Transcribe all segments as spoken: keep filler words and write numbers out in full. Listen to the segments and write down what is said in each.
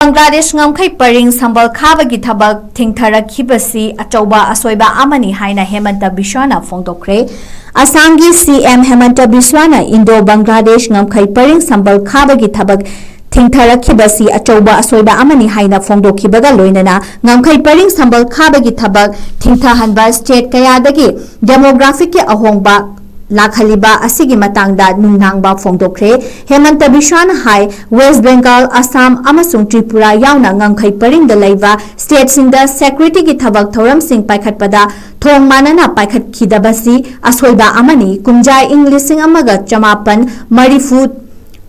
ꯕꯪꯒ꯭ꯂꯥꯗꯦꯁ ꯉꯝꯈꯩ ꯄꯔꯤꯡ ꯁꯝꯕꯜ ꯈꯥꯕꯒꯤ ꯊꯕꯛ ꯊꯤꯡꯊꯔꯛꯈꯤꯕꯁꯤ ꯑꯆꯧꯕ ꯑꯁꯣꯏꯕ ꯑꯃꯅꯤ ꯍꯥꯏꯅ ꯍꯦꯃꯟꯇ ꯕꯤꯁ꯭ꯋꯥꯅ ꯐꯣꯡꯗꯣꯛꯈ꯭ꯔꯦ꯫ ꯑꯁꯥꯝꯒꯤ ꯁꯤ ꯑꯦꯝ ꯍꯦꯃꯟꯇ ꯕꯤꯁ꯭ꯋꯥꯅ ꯏꯟꯗꯣ ꯕꯪꯒ꯭ꯂꯥꯗꯦꯁ ꯉꯝꯈꯩ ꯄꯔꯤꯡ ꯁꯝꯕꯜ ꯈꯥꯕꯒꯤ ꯊꯕꯛ ꯊꯤꯡꯊꯔꯛꯈꯤꯕꯁꯤ ꯑꯆꯧꯕ ꯑꯁꯣꯏꯕ ꯑꯃꯅꯤ ꯍꯥꯏꯅ ꯐꯣꯡꯗꯣꯛꯈꯤꯕꯒ ꯂꯣꯏꯅꯅ ꯉꯝꯈꯩ ꯄꯔꯤꯡ ꯁꯝꯕꯜ ꯈꯥꯕꯒꯤ ꯊꯕꯛ ꯊꯤꯡꯊꯍꯟꯕ ꯁ꯭ꯇꯦꯠ ꯀꯌꯥꯗꯒꯤ ꯗꯦꯃꯣꯒ꯭ꯔꯥꯐꯤꯛꯀꯤ ꯑꯍꯣꯡꯕ ꯂꯥꯛꯍꯜꯂꯤꯕ ꯑꯁꯤꯒꯤ ꯃꯇꯥꯡꯗ ꯅꯨꯡꯅꯥꯡꯕ ꯐꯣꯡꯗꯣꯛꯈ꯭ꯔꯦ꯫ ꯍꯦꯃꯟꯇ ꯕꯤꯁ꯭ꯋꯥꯅ ꯍꯥꯏ, ꯋꯦꯁ꯭ꯠ ꯕꯦꯡꯒꯥꯜ, ꯑꯁꯥꯝ ꯑꯃꯁꯨꯡ ꯇ꯭ꯔꯤꯄꯨꯔꯥ ꯌꯥꯎꯅ ꯉꯝꯈꯩ ꯄꯔꯤꯡꯗ ꯂꯩꯕ ꯁ꯭ꯇꯦꯠꯁꯤꯡꯗ ꯁꯦꯀ꯭ꯌꯨꯔꯤꯇꯤꯒꯤ ꯊꯕꯛ ꯊꯧꯔꯝꯁꯤꯡ ꯄꯥꯏꯈꯠꯄꯗ ꯊꯣꯡ ꯃꯥꯟꯅꯅ ꯄꯥꯏꯈꯠꯈꯤꯗꯕꯁꯤ ꯑꯁꯣꯏꯕ ꯑꯃꯅꯤ꯫ ꯀꯨꯝꯖꯥ ꯏꯪ ꯂꯤꯁꯤꯡ ꯑꯃꯒ ꯆꯃꯥꯄꯟ ꯃꯔꯤꯐꯨ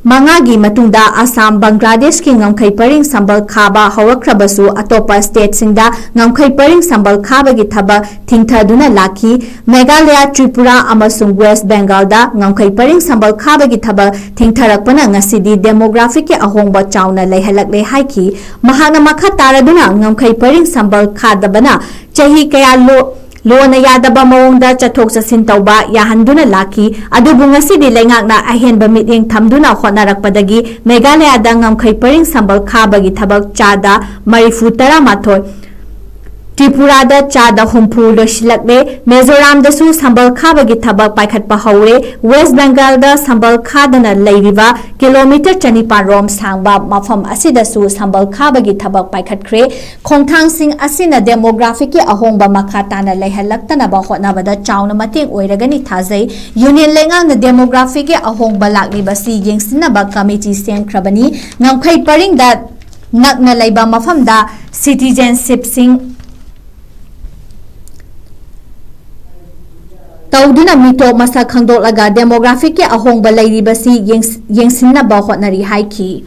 ꯃꯉꯥꯒꯤ ꯃꯇꯨꯡꯗ ꯑꯁꯥꯝ ꯕꯪꯒ꯭ꯂꯥꯗꯦꯁꯀꯤ ꯉꯝꯈꯩ ꯄꯔꯤꯡ ꯁꯝꯕꯜ ꯈꯥꯕ ꯍꯧꯔꯛꯈ꯭ꯔꯕꯁꯨ, ꯑꯇꯣꯞꯄ ꯁ꯭ꯇꯦꯠꯁꯤꯡꯗ ꯉꯝꯈꯩ ꯄꯔꯤꯡ ꯁꯝꯕꯜ ꯈꯥꯕꯒꯤ ꯊꯕꯛ ꯊꯤꯡꯊꯗꯨꯅ ꯂꯥꯛꯈꯤ꯫ ꯃꯦꯘꯥꯂꯌꯥ, ꯇ꯭ꯔꯤꯄꯨꯔꯥ ꯑꯃꯁꯨꯡ ꯋꯦꯁ꯭ꯠ ꯕꯦꯡꯒꯥꯜꯗ ꯉꯝꯈꯩ ꯄꯔꯤꯡ ꯁꯝꯕꯜ ꯈꯥꯕꯒꯤ ꯊꯕꯛ ꯊꯤꯡꯊꯔꯛꯄꯅ ꯉꯁꯤꯗꯤ ꯗꯦꯃꯣꯒ꯭ꯔꯥꯐꯤꯛꯀꯤ ꯑꯍꯣꯡꯕ ꯆꯥꯎꯅ ꯂꯩꯍꯜꯂꯛꯂꯦ ꯍꯥꯏꯈꯤ꯫ ꯃꯍꯥꯛꯅ ꯃꯈꯥ ꯇꯥꯔꯗꯨꯅ ꯉꯝꯈꯩ ꯄꯔꯤꯡ ꯁꯝꯕꯜ ꯈꯥꯗꯕꯅ ꯆꯍꯤ ꯀꯌꯥ ꯂꯣ-, ꯂꯣꯅ ꯌꯥꯗꯕ ꯃꯑꯣꯡꯗ ꯆꯠꯊꯣꯛ ꯆꯠꯁꯤꯟ ꯇꯧꯕ ꯌꯥꯍꯟꯗꯨꯅ ꯂꯥꯛꯈꯤ꯫ ꯑꯗꯨꯕꯨ ꯉꯁꯤꯗꯤ ꯂꯩꯉꯥꯛꯅ ꯑꯍꯦꯟꯕ ꯃꯤꯠꯌꯦꯡ ꯊꯝꯗꯨꯅ ꯍꯣꯠꯅꯔꯛꯄꯗꯒꯤ ꯃꯦꯘꯥꯂꯌꯥꯗ ꯉꯝꯈꯩ ꯄꯔꯤꯡ ꯁꯝꯕꯜ ꯈꯥꯕꯒꯤ ꯊꯕꯛ ꯆꯥꯗ ꯃꯔꯤꯐꯨ ꯇꯔꯥꯃꯥꯊꯣꯏ, ꯇ꯭ꯔꯤꯄꯨꯔꯥꯗ ꯆꯥꯗ ꯍꯨꯝꯐꯨ ꯂꯣꯏꯁꯤꯜꯂꯛꯂꯦ꯫ ꯃꯤꯖꯣꯔꯥꯝꯗꯁꯨ ꯁꯝꯕꯜ ꯈꯥꯕꯒꯤ ꯊꯕꯛ ꯄꯥꯏꯈꯠꯄ ꯍꯧꯔꯦ꯫ ꯋꯦꯁ꯭ꯠ ꯕꯦꯡꯒꯥꯜꯗ ꯁꯝꯕꯜ ꯈꯥꯗꯅ ꯂꯩꯔꯤꯕ ꯀꯤꯂꯣꯃꯤꯇꯔ ꯆꯅꯤꯄꯥꯟ ꯔꯣꯝ ꯁꯥꯡꯕ ꯃꯐꯝ ꯑꯁꯤꯗꯁꯨ ꯁꯝꯕꯜ ꯈꯥꯕꯒꯤ ꯊꯕꯛ ꯄꯥꯏꯈꯠꯈ꯭ꯔꯦ꯫ ꯈꯣꯡꯊꯥꯡꯁꯤꯡ ꯑꯁꯤꯅ ꯗꯦꯃꯣꯒ꯭ꯔꯥꯐꯤꯛꯀꯤ ꯑꯍꯣꯡꯕ ꯃꯈꯥ ꯇꯥꯅ ꯂꯩꯍꯜꯂꯛꯇꯅꯕ ꯍꯣꯠꯅꯕꯗ ꯆꯥꯎꯅ ꯃꯇꯦꯡ ꯑꯣꯏꯔꯒꯅꯤ ꯊꯥꯖꯩ꯫ ꯌꯨꯅꯤꯌꯟ ꯂꯩꯉꯥꯛꯅ ꯗꯦꯃꯣꯒ꯭ꯔꯥꯐꯤꯛꯀꯤ ꯑꯍꯣꯡꯕ ꯂꯥꯛꯂꯤꯕꯁꯤ ꯌꯦꯡꯁꯤꯟꯅꯕ ꯀꯃꯤꯇꯤ ꯁꯦꯝꯈ꯭ꯔꯕꯅꯤ꯫ ꯉꯝꯈꯩ ꯄꯔꯤꯡꯗ ꯅꯛꯅ ꯂꯩꯕ ꯃꯐꯝꯗ ꯁꯤꯇꯤꯖꯦꯟꯁꯤꯞꯁꯤꯡ ꯇꯧꯗꯨꯅ ꯃꯤꯇꯣꯞ ꯃꯁꯛ ꯈꯪꯗꯣꯛꯂꯒ ꯗꯦꯃꯣꯒ꯭ꯔꯥꯐꯤꯛꯀꯤ ꯑꯍꯣꯡꯕ ꯂꯩꯔꯤꯕꯁꯤ ꯌꯦꯡꯁ-, ꯌꯦꯡꯁꯤꯟꯅꯕ ꯍꯣꯠꯅꯔꯤ ꯍꯥꯏꯈꯤ꯫